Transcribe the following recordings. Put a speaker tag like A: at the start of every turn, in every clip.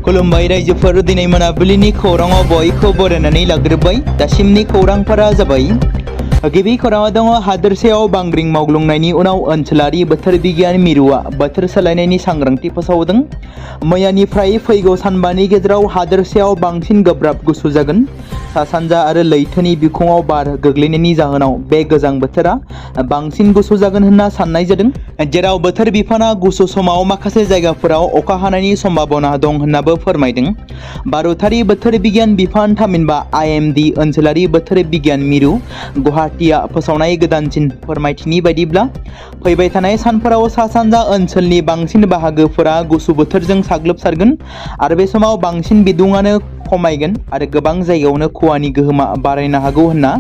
A: खुलुमबाय रायजोफोर दिनै मोनाबिलिनि खौराङाव बयखौ बरायनानै लाग्रोबाय। दासिमनि खौरांफोरा जाबाय। गिबि खौराङाव दङ हादोरसायाव बांग्रिं मावग्लुंनायनि उनाव ओनसोलारि बोथोर बिगियान मिरुआ बोथोर सोलायनायनि सांग्रांथि फोसावदों। मैयानिफ्राय फैगौ सानबानि गेजेराव हादोरसायाव बांसिन गोब्राब गुसु जागोन। सा सानजा आरो लैथोनि बिखुङाव बार गोग्लैनायनि जाहोनाव बे गोजां बोथोरा बांसिन गुसु जागोन होनना साननाय जादों, जेराव बोथोर बिफाना गुसु समाव माखासे जायगाफोराव अखा हानायनि सम्भावना दं होननाबो फोरमायदों। भारतारि बोथोर बिगियान बिफान थामहिनबा IMD ओनसोलारि बोथोर बिगियान मिरु गुवाहाटीआ फोसावनाय गोदानसिन फोरमायथिनि बायदिब्ला फैबाय थानाय सानफोराव सा सानजा ओनसोलनि बांसिन बाहागोफोरा गुसु बोथोरजों साग्लोबसारगोन आरो बे समाव बांसिन बिदुङानो खमायगोन आरो गोबां जायगायावनो खुवानि गोहोमा बारायनो हागौ होनना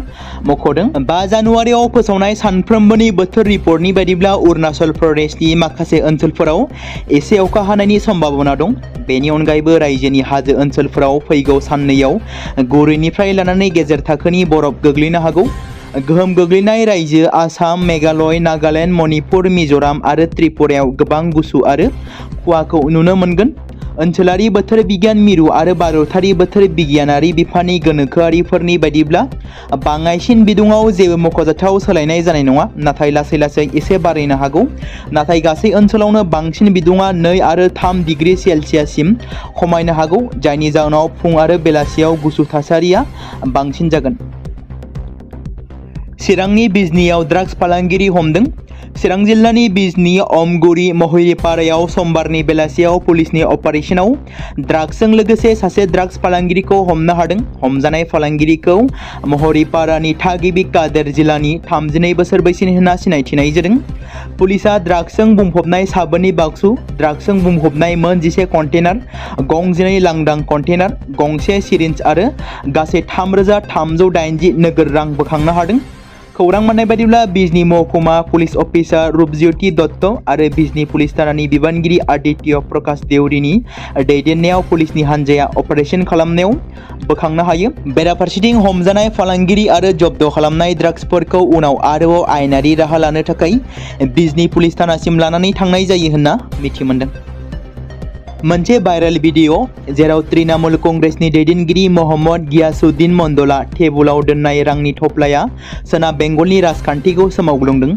A: मख'दों। 5 जानुवारियाव फोसावनाय सानफ्रोमबोनि बोथोर रिपर्टनि बायदिब्ला अरुणाचल प्रदेशनि माखासे ओनसोलफोराव एसे अखा हानायनि सम्भावना दं। बेनि अनगायैबो रायजोनि हाजो ओनसोलफोराव फैगौ साननैयाव गुरैनिफ्राय लानानै गेजेर थाखोनि बरफ गोग्लैनो हागौ। गोहोम गोग्लैनाय रायजो आसाम, मेघालय, नागालेन्ड, मणिपुर, मिज'राम आरो त्रिपुरायाव गोबां गुसु आरो खुवाखौ नुनो मोनगोन। ओनसोलारि बोथोर बिगियान मिरु आरो भारतारि बोथोर बिगियानारि बिफाननि गोनोखोआरिफोरनि बायदिब्ला बाङाइसिन बिदुङाव जेबो मख'जाथाव सोलायनाय जानाय नङा, नाथाय लासै लासै एसे बारायनो हागौ। नाथाय गासै ओनसोलावनो बांसिन बिदुङा 2 आरो 3 डिग्री सेल्सियाससिम खमायनो हागौ, जायनि जाहोनाव फुं आरो बेलासियाव गुसु थासारिया बांसिन जागोन। चिरांनि बिजनीआव ड्राग्स फालांगिरि हमदों। चिरां जिल्लानि बिजनी अमगुरी महिपारायाव समबारनि बेलासियाव पुलिसनि अपारेशनाव ड्राग्सजों लोगोसे सासे ड्राग्स फालांगिरिखौ हमनो हादों। हमजानाय फालांगिरिखौ महिपारानि थागिबि कादेर जिल्लानि 32 बोसोर बैसोनि होनना सिनायथिनाय जादों। पुलिसआ ड्राग्सजों बुंफबनाय साबोननि बाक्सु, ड्राग्सजों बुंफबनाय मोन 10 कन्टेनार, गं 12 लांदां कन्टेनार, गंसे सिरिन्ज आरो गासै 3,380 नोगोर रां बोखांनो हादों। खौरां मोननाय बायदिब्ला बिजनी महकुमा पुलिस अफिसार रुपज्योति दत्त आरो बिजनी पुलिस थानानि बिबानगिरि आदित्य प्रकाश देउरीनि दैदेननायाव पुलिसनि हान्जाया अपारेशन खालामनायाव बोखांनो हायो। बेराफारसेथिं हमजानाय फालांगिरि आरो जब्द खालामनाय ड्राग्सफोरखौ उनाव आरोबाव आयेनारि राहा लानो थाखाय बिजनी पुलिस थानासिम लानानै थांनाय जायो होनना मिथि मोनदों। मोनसे भाइरेल भिडिअ जेराव तृणमूल कंग्रेसनि दैदेनगिरि मोहम्मद गियासुद्दीन मण्डलआ टेबुलाव दोननाय रांनि थफ्लाया सोनाब बेंगलनि राजखान्थिखौ सोमावग्लुंदों।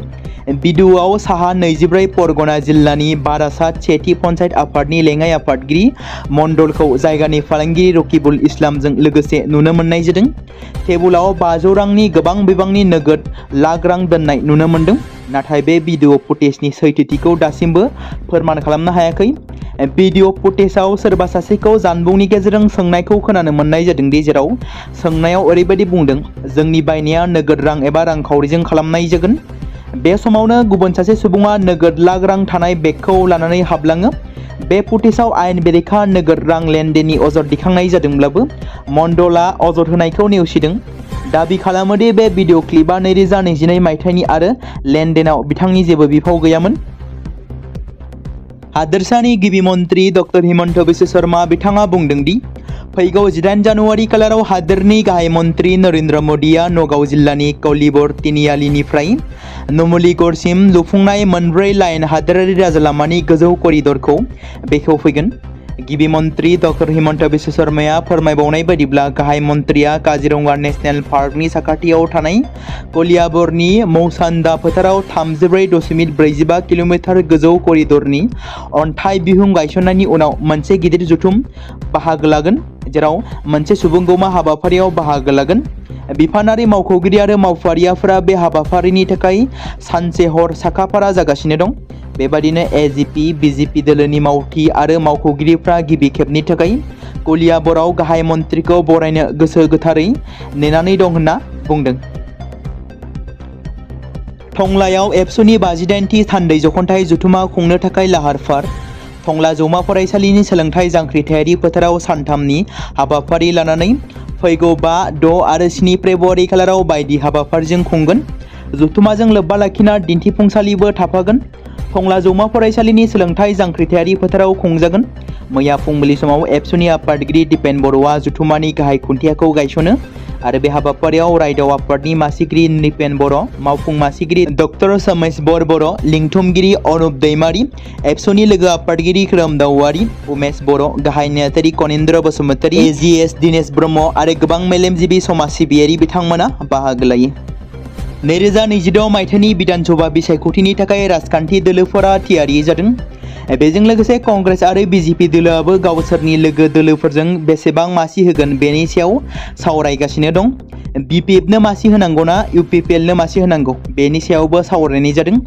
A: भिडिअआव साहा 24 परगना जिल्लानि बारासात सेथि पन्चायत आफादनि लेङाइ आफादगिरि मण्डलखौ जायगानि फालांगिरि रकिबुल इस्लामजों लोगोसे नुनो मोननाय जादों। टेबुलाव 500 रांनि गोबां बिबांनि नोगोद लाख रां दोननाय नुनो मोनदों, नाथाय बे भिडिअ फुटेजनि सैथोथिखौ दासिमबो फोरमान खालामनो हायाखै। भिडिअ फुटेजाव सोरबा सासेखौ जानबुंनि गेजेरजों सोंनायखौ खोनानो मोननाय जादों दि जेराव सोंनायाव ओरैबायदि बुंदों, जोंनि बायनाया नोगोद रां एबा रांखावरिजों खालामनाय जागोन। बे समावनो गुबुन सासे सुबुङा नोगोद लाख रां थानाय बेगखौ लानानै हाबलाङो। बे फुटेजाव आयेन बेरेखा नोगोद रां लेनदेननि अजद दिखांनाय जादोंब्लाबो मण्डलआ अजद होनायखौ नेवसिदों। दाबि खालामोदि बे भिडिअ क्लिपआ 2022 मायथाइनि आरो लेनदेनाव बिथांनि जेबो बिफाव गैयामोन। हादोरसानि गिबि मन्त्रि डक्टर हिमन्त बिश्व शर्मा बिथाङा बुंदों दि फैगौ 18 जानुवारि खालाराव हादोरनि गाहाय मन्त्रि नरेन्द्र मोदीआ नगाव जिल्लानि कलिबर तिनिआलिनिफ्राय नुमलीगड़सिम लुफुंनाय 4 लाइन हादोरारि राजालामानि गोजौ करिडरखौ बेखेवफैगोन। गिबि मन्त्रि डक्टर हिमन्त बिश्व शर्माया फोरमायबावनाय बायदिब्ला गाहाय मन्त्रिया काजिरंगा नेशनेल पार्कनि साखाथियाव थानाय कलियाबरनि मौसान्दा फोथाराव 34.45 किल'मिटार गोजौ करिडरनि अन्थाइ बिहुं गायसननायनि उनाव मोनसे गिदिर जथुम बाहागो लागोन, जेराव मोनसे सुबुंगौमा हाबाफारियाव बाहागो लागोन। बिफानारि मावख'गिरि आरो मावफारियाफोरा बे हाबाफारिनि थाखाय सानसे हर साखाफारा जागासिनो दं। बेबादिनो एजिपि, बिजेपि दोलोनि मावथि आरो मावख'गिरिफ्रा गिबि खेबनि थाखाय कलियाबराव गाहाय मन्त्रिखौ बरायनो गोसो गोथारै नेनानै दं होनना बुंदों। टंलायाव एबसुनि 58थि थान्दै जख'न्थाइ जथुमा खुंनो थाखाय लाहार-फाहार। टंला जौमा फरायसालिनि सोलोंथाइ जांख्रिथायारि फोथाराव सानथामनि हाबाफारि लानानै फैगौ 5, 6 आरो 7 फेब्रुवारि खालाराव बायदि हाबाफारिजों खुंगोन। जथुमाजों लोब्बा लाखिना दिन्थिफुंसालिबो थाफागोन। टंला जौमा फरायसालिनि सोलोंथाइ जांख्रिथायारि फोथाराव खुंजागोन। मैया फुंबिलि समाव एबसुनि आफादगिरि दिपेन बर'आ जुथुमानि गाहाय खुन्थियाखौ गायसनो आरो बे हाबाफारियाव रायदाव आफादनि मासिगिरि निपेन बर', मावफुं मासिगिरि डक्टर समेश बर', लिंथुमगिरि अनुप दैमारी, एबसुनि लोगो आफादगिरि खोरोमदाव औवारी, उमेश बर', गाहाय नेहाथारि कनिन्द्र बसुमतारी, एजिएस दिनेश ब्रह्म आरो गोबां मेलेमजिबि समाज सिबियारि बिथांमोना बाहागो लायो। 2026 मायथाइनि बिधानसभा बिसायख'थिनि थाखाय राजखान्थि दोलोफोरा थियारि जादों। बेजों लोगोसे कंग्रेस आरो बिजेपि दोलोआबो गावसोरनि लोगो दोलोफोरजों बेसेबां मासि होगोन बेनि सायाव सावरायगासिनो दं। बिपिएफनो मासि होनांगौना इउपिपिएलनो मासि होनांगौ बेनि सायावबो सावरायनाय जादों।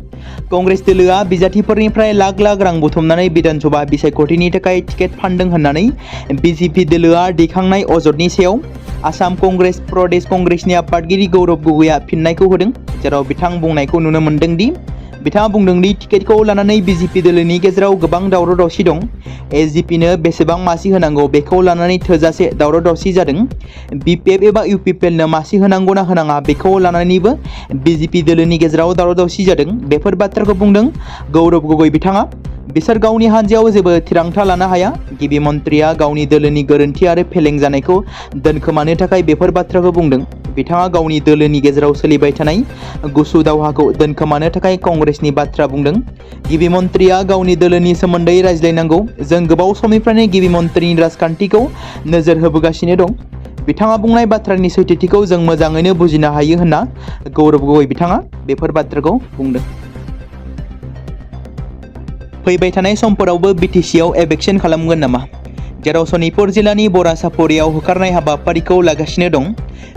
A: कंग्रेस दोलोआ बिजाथिफोरनिफ्राय लाख लाख रां बुथुमनानै बिधानसभा बिसायख'थिनि थाखाय टिकेट फानदों होननानै बिजेपि दोलोआ दैखांनाय अजदनि सायाव आसाम कंग्रेस प्रदेश कंग्रेसनि आफादगिरि गौरब गगैआ फिननायखौ होदों, जेराव बिथां बुंनायखौ नुनो मोन्दों दि बिथाङा बुंदों दि टिकेटखौ लानानै बिजेपि दोलोनि गेजेराव गोबां दावराव दावसि दं। एसडिपिनो बेसेबां मासि होनांगौ बेखौ लानानै थोजासे दावराव दावसि जादों। बिपिएफ एबा इउपिपिएलनो मासि होनांगौना होनाङा बेखौ लानानैबो बिजेपि दोलोनि गेजेराव दावराव दावसि जादों। बेफोर बाथ्राखौ बुंदों गौरब गगै बिथाङा। बिसोर गावनि हान्जायाव जेबो थिरांथा लानो हाया। गिबि मन्थ्रिया गावनि दोलोनि गोरोन्थि आरो फेलें जानायखौ दोनखोमानो थाखाय बेफोर बाथ्राखौ बुंदों। बिथाङा गावनि दोलोनि गेजेराव सोलिबाय थानाय गुसु दावहाखौ दोनखोमानो थाखाय कंग्रेसनि बाथ्रा बुंदों। गिबि मन्थ्रिया गावनि दोलोनि सोमोन्दै रायज्लायनांगौ। जों गोबाव समनिफ्रायनो गिबि मन्थ्रिनि राजखान्थिखौ नोजोर होबोगासिनो दं। बिथाङा बुंनाय बाथ्रानि सैथोथिखौ जों मोजाङैनो बुजिनो हायो होनना गौरब गगै बिथाङा बेफोर बाथ्राखौ बुंदों। फैबाय थानाय समफोरावबो बिटिसिआव एबेक्सन खालामगोन नामा? जेराव सनितपुर जिल्लानि बरासापरियाव होखारनाय हाबाफारिखौ लागासिनो दं।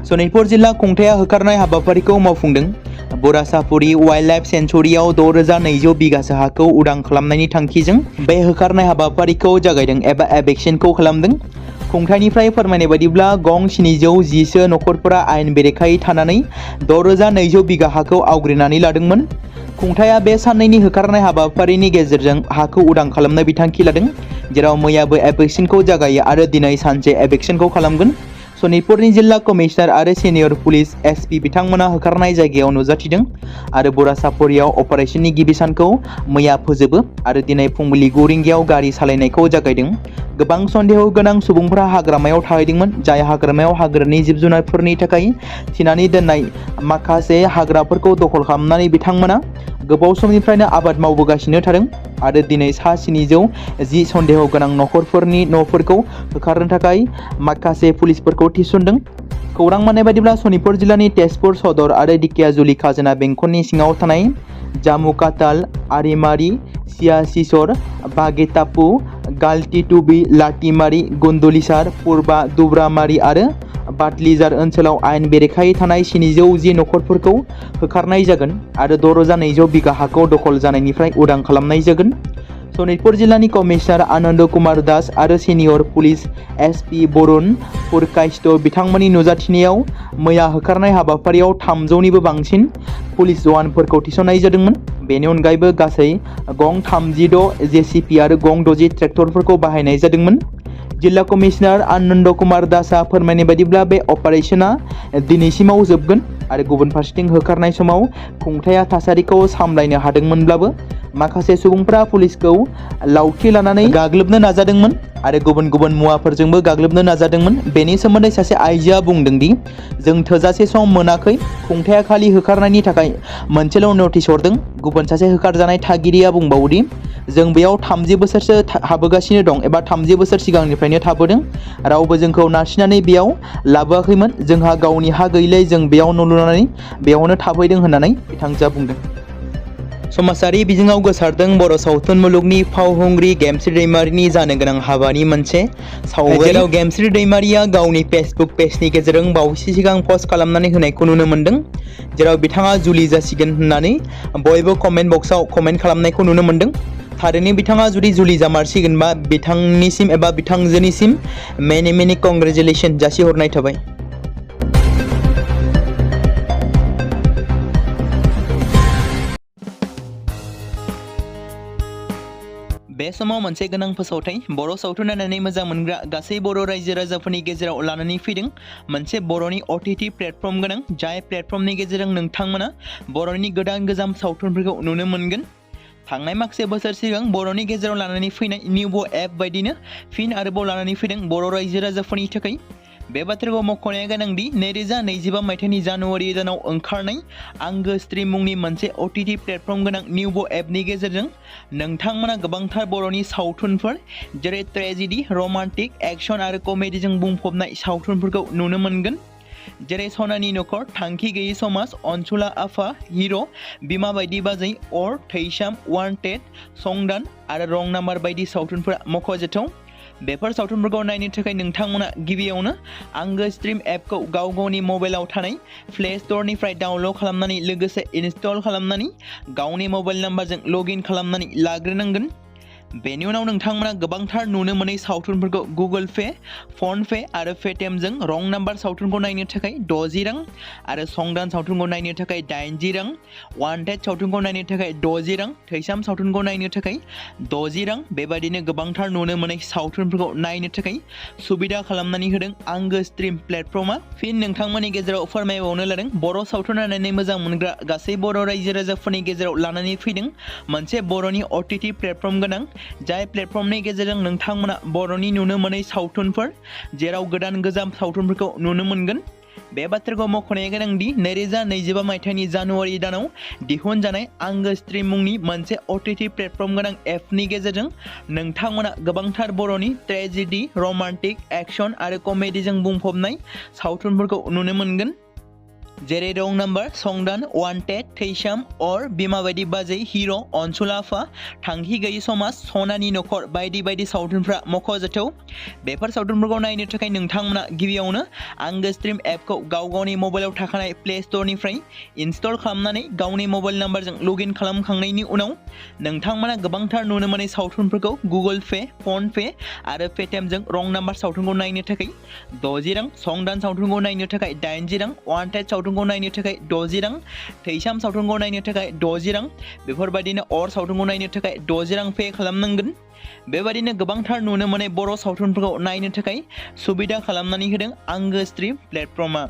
A: सनितपुर जिल्ला खुंथाया होखारनाय हाबाफारिखौ मावफुंदों। बरासापरि वाइल्ड लाइफ सेन्चुरियाव 6200 बिगासो हाखौ उदां खालामनायनि थांखिजों बे होखारनाय हाबाफारिखौ जागायदों एबा एबेक्सनखौ खालामदों। खुंथायनिफ्राय फोरमायनाय बायदिब्ला गं 710 नखरफोरा आयेन बेरेखायै थानानै 6200 बिगा हाखौ आवग्रिनानै लादोंमोन। खुंथाया बे साननैनि होखारनाय हाबाफारिनि गेजेरजों हाखौ उदां खालामनो बिथांखि लादों, जेराव मैयाबो एबेक्सनखौ जागायो आरो दिनै सानसे एबेक्सनखौ खालामगोन। सनितपुरनि जिल्ला कमिशनार आरो सिनियर पुलिस एसपि बिथांमोना होखारनाय जायगायाव नुजाथिदों आरो बरासापरियाव अपारेशननि गिबि सानखौ मैया फोजोबो आरो दिनै फुंबिलि 9 रिंगायाव गारि सालायनायखौ जागायदों। गोबां सन्देह गोनां सुबुंफोरा हाग्रामायाव थाहैदोंमोन, जाय हाग्रामायाव हाग्रानि जिब-जुनारफोरनि थाखाय थिनानै दोननाय माखासे हाग्राफोरखौ दखल खालामनानै बिथांमोना गोबाव समनिफ्रायनो आबाद मावबोगासिनो थादों आरो दिनै सा 710 सन्देह गोनां नखरफोरनि न'फोरखौ होखारनो थाखाय माखासे पुलिसफोरखौ थिसनदों। खौरां मोननाय बायदिब्ला सनितपुर जिल्लानि तेजपुर सदर आरो दिकियाजुलि खाजोना बेंखननि सिङाव थानाय जामुकाताल, आरिमारि, सियासिसर, बागेतापु, गालटिटुबि, लाटिमारि, गुन्दुलिसार, पुर्बा दुब्रामारि आरो बाटलिजार ओनसोलाव आयेन बेरेखायै थानाय 710 नखरफोरखौ होखारनाय जागोन आरो 6200 बिगा हाखौ दखल जानायनिफ्राय उदां खालामनाय जागोन। सनितपुर जिल्लानि कमिशनार आनन्द कुमार दास आरो senior police SP Barun Purkayastha बिथांमोननि नुजाथिनायाव मैया होखारनाय हाबाफारियाव 300निबो बांसिन पुलिस जवानफोरखौ थिसननाय जादोंमोन। बेनि अनगायैबो गासै गं 36 जेसिपि आरो गं 60 ट्रेक्टरफोरखौ बाहायनाय जादोंमोन। जिल्ला कमिशनार आनन्द कुमार दासआ फोरमायनाय बायदिब्ला बे अपारेशना दिनैसिमाव जोबगोन आरो गुबुन फारसेथिं होखारनाय समाव खुंथाया थासारिखौ सामलायनो हादोंमोनब्लाबो माखासे सुबुंफोरा पुलिसखौ लावथि लानानै गाग्लोबनो नाजादोंमोन आरो गुबुन गुबुन मुवाफोरजोंबो गाग्लोबनो नाजादोंमोन। बेनि सोमोन्दै सासे आइजोआ बुंदों दि जों थोजासे सम मोनाखै, खुंथाया खालि होखारनायनि थाखाय मोनसेल' नटिस हरदों। गुबुन सासे होखारजानाय थागिरिया बुंबावोदि जों बेयाव 30 बोसोरसो हाबोगासिनो दं एबा 30 बोसोर सिगांनिफ्रायनो थाबोदों। रावबो जोंखौ नारसिननानै बेयाव लाबोआखैमोन। जोंहा गावनि हा गैयैलाय जों बेयाव न' लुनानै बेयावनो थाफैदों होननानै बिथांजोआ बुंदों। समाजारि बिजोङाव गोसारदों बर' सावथुन मुलुगनि फावखुंग्रि गेमस्रि दैमारिनि जानो गोनां हाबानि मोनसे सावगारि, जेराव गेमस्रि दैमारिया गावनि फेसबुक पेजनि गेजेरजों बावैसो सिगां पस्ट खालामनानै होनायखौ नुनो मोन्दों, जेराव बिथाङा जुलि जासिगोन होननानै बयबो कमेन्ट बक्सआव कमेन्ट खालामनायखौ नुनो मोन्दों। थारैनो बिथाङा जुदि जुलि जामारसिगोनबा बिथांनिसिम एबा बिथांजोनिसिम मेनि कंग्रेचुलेसन जासिहरनाय थाबाय। बे समाव मोनसे गोनां फोसावथाय बर' सावथुन नायनानै मोजां मोनग्रा गासै बर' रायजो राजाफोरनि गेजेराव लानानै फैदों मोनसे बर'नि OTT प्लेटफर्म गोनां, जाय प्लेटफर्मनि गेजेरजों नोंथांमोना बर'नि गोदान गोजाम सावथुनफोरखौ नुनो मोनगोन। थांनाय माखासे बोसोर सिगां बर'नि गेजेराव लानानै फैनाय निउबो एप बायदिनो फिन आरोबाव लानानै फैदों बर' रायजो राजाफोरनि थाखाय। बे बाथ्राखौ मख'नाया गोनांदि 2025 मायथाइनि जानुवारि दानाव ओंखारनाय आंगो स्ट्रीम मुंनि मोनसे OTT प्लेटफर्म गोनां निउबो एपनि गेजेरजों नोंथांमोना गोबांथार बर'नि सावथुनफोर जेरै ट्रेजेडी, रमान्टिक, एक्शन आरो कमेडीजों बुंफबनाय सावथुनफोरखौ नुनो मोनगोन। जेरै सनानि नखर, थांखि गैयै समाज, अनसुला आफा, हिर', बिमा बायदि बाजै, अर, थैसाम, वान्टेड, संदान आरो रं नाम्बार बायदि सावथुनफोरा मख'जाथाव। बेफोर सावथुनफोरखौ नायनो थाखाय नोंथांमोना गिबियावनो आंगो स्ट्रीम एपखौ गावनि मबाइलाव थानाय प्ले स्ट'रनिफ्राय डाउनल'ड खालामनानै लोगोसे इनस्टल खालामनानै गावनि मबाइल नाम्बारजों लगइन खालामनानै लाग्रोनांगोन। बेनि उनाव नोंथांमोना गोबांथार नुनो मोनै सावथुनफोरखौ गुगोल पे, फन पे आरो पेटिएमजों रं नाम्बार सावथुनखौ नायनो थाखाय 60 रां आरो संदान सावथुनखौ नायनो थाखाय 80 रां, वान्टेड सावथुनखौ नायनो थाखाय 60 रां, थैसाम सावथुनखौ नायनो थाखाय 60 रां बेबायदिनो गोबांथार नुनो मोनै सावथुनफोरखौ नायनो थाखाय सुबिदा खालामनानै होदों आंगो स्ट्रीम प्लेटफर्मा। फिन नोंथांमोननि गेजेराव फोरमायबावनो लादों बर' सावथुन नायनानै मोजां मोनग्रा गासै बर' रायजो राजाफोरनि गेजेराव लानानै फैदों मोनसे बर'नि OTT प्लेटफर्म गोनां जाय प्लेटफर्मनि गेजेरजों नोंथांमोना बर'नि नुनो मोनै सावथुनफोर जेराव गोदान गोजाम सावथुनफोरखौ नुनो मोनगोन। बे बाथ्राखौ मख'नाया गोनांदि 2025 मायथाइनि जानुवारि दानाव दिहुनजानाय आंगो स्ट्रीम मुंनि मोनसे OTT प्लेटफर्म गोनां एपनि गेजेरजों नोंथांमोना गोबांथार बर'नि ट्रेजेडी, रमान्टिक, एक्शन आरो कमेडीजों बुंफबनाय सावथुनफोरखौ नुनो मोनगोन। जेरै रं नाम्बार, संदान, वान्टेड, थैसाम, अर, बिमा बायदि बाजै, हिर', अनसुला आफा, थांखि गैयै समाज, सनानि नखर बायदि बायदि सावथुनफ्रा मख'जाथाव। बेफोर सावथुनफोरखौ नायनो थाखाय नोंथांमोना गिबियावनो आंगो स्ट्रीम एपखौ गावनि मबाइलाव थाखानाय प्ले स्ट'रनिफ्राय इनस्टल खालामनानै गावनि मबाइल नाम्बारजों लगइन खालामखांनायनि उनाव नोंथांमोना गोबांथार नुनो मोनै सावथुनफोरखौ गुगोल पे, फन पे आरो पेटिएमजों रं नाम्बार सावथुनखौ नायनो थाखाय 60 रां, संदान सावथुनखौ नायनो थाखाय 80 रां, वान्टेड सावथुनखौ नायनो थाखाय 60 रां, थैसाम सावथुनखौ नायनो थाखाय 60 रां बेफोरबायदिनो अर सावथुनखौ नायनो थाखाय 60 रां पे खालामनांगोन। बेबायदिनो गोबांथार नुनो मोनै बर' सावथुनफोरखौ नायनो थाखाय सुबिदा खालामनानै होदों आंगो स्ट्रीम प्लेटफर्मा।